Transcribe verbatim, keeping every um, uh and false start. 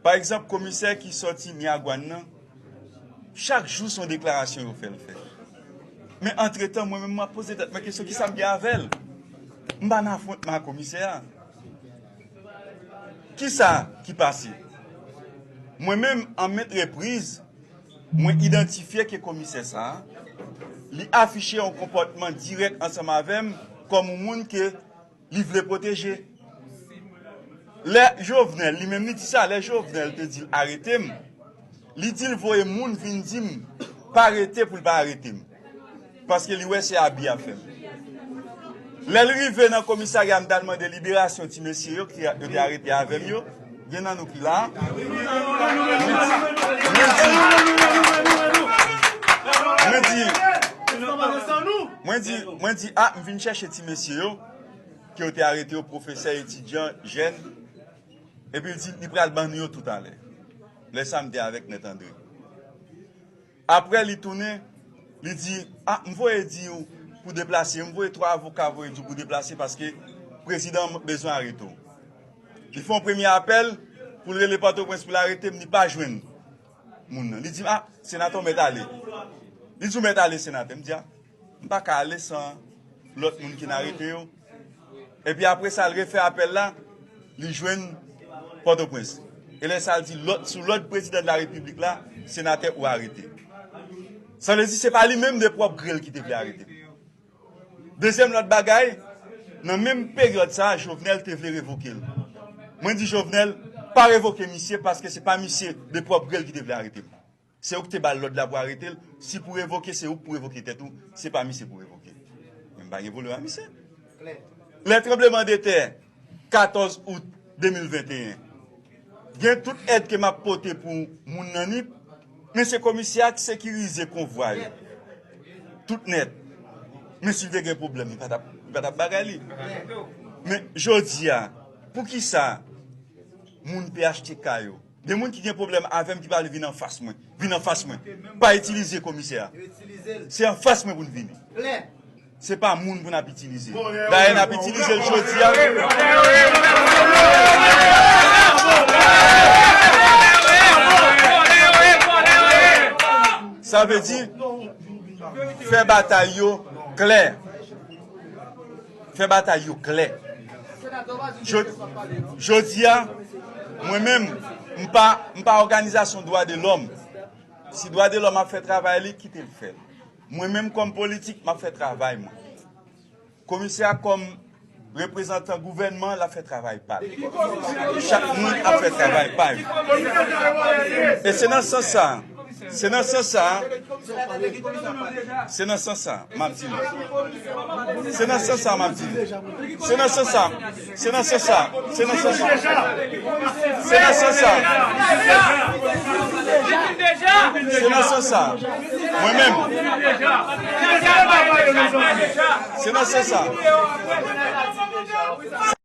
Pa egzanp, komisè ki sòti Miragwàn nan, chak jou se yon deklarasyon yo fè l fè. Men antretan, mwen menm, m ap poze tèt mwen kesyon, kisa m gen avè l? M pa nan afwontman ak komisè a. Kisa ki pase? Mwen menm, an ment repriz, mwen idantifye ke komisè sa a, li afiche yon konpòtman dirèk ansanm avè m kòm yon moun ke li vle pwoteje. Lè Jovenel, li menm li di sa, lè Jovenel te di l arete m, li di l voye moun vin di m pa rete pou l pa arete m. Paske li wè se abi y ap fè m. Lè l rive nan komisarya, m t al mande liberasyon ti mesye yo ki yo te arete avè m yo, gen nan nou ki la. Mwen di, mwen di, mwen di, mwen di, a, m vin chèche ti mesye yo, ke yo te arete yo, pwofesè, etidyan, jèn. Epi l di, li pral ban nou yo toutalè. Lè sa, m te avèk Mèt Andre. Apre, li tounen, li di, a, m voye di w pou deplase, m voye twa avoka voye di w pou deplase paske prezidan bezwen arete w. Li fè yon premye apèl pou l rele Pòtoprens pou l arete m, li pa jwenn moun nan. Li di m, a, senatè w mèt ale. Li di w mèt ale, senatè. M di, a, m pa ka ale san lòt moun ki n arete yo. Epi apre sa, l refè apèl la, li jwenn Pòtoprens. E lè sa, l di, lòd, sou lòd prezidan de la repiblik la, senatè ou arete. Sa vle di, se pa li menm de pwòp gre l ki te vle arete m. Dezyèm lòt bagay, nan menm peryòd sa a, Jovenel te vle revoke l. Mwen di Jovenel, pa revoke misye paske se pa misye de pwòp gre l ki te vle arete m. Se ou ki te ba l lòd la pou arete l. Si pou revoke, se ou k pou revoke tèt ou, se pa misye pou revoke. Men m pa gen pwoblèm ak misye. Lè tranblemanntè katòz out de mil venteyen, gen tout èd ke m ap pote pou moun nan Nip, men se komisè a ki sekirize konvwa yo. Tout nèt. Men si l te gen pwoblèm, li pa t ap, li pa t ap bagay li. Men jodi a, poukisa moun P H T K yo, de moun ki gen pwoblèm avè m ki pral vin anfas mwen, vin anfas mwen, pa itilize komisè a? Se anfas mwen pou n vini. Se pa moun pou n ap itilize. Dayè, n ap itilize l jodi a. Sa vle di, fè batay yo klè. Fè batay yo klè. Jo-, jodi a, mwen menm, m pa, m pa òganizasyon dwa de lòm. Si dwa de lòm ap fè travay li, kite l fè l. Mwen menm kòm politik, m ap fè travay mwen. Komisè a kòm reprezantan gouvènman, l ap fè travay pa l. Chak moun ap fè travay pa yo. E se nan sans sa, se nan sans sa, se nan sans sa, m ap di nou. Se nan sans sa, m ap di nou. Se nan sans sa, se nan sans sa, se nan sans sa. Se nan sans sa. Se nan sans sa. Mwen menm. Se nan sans sa.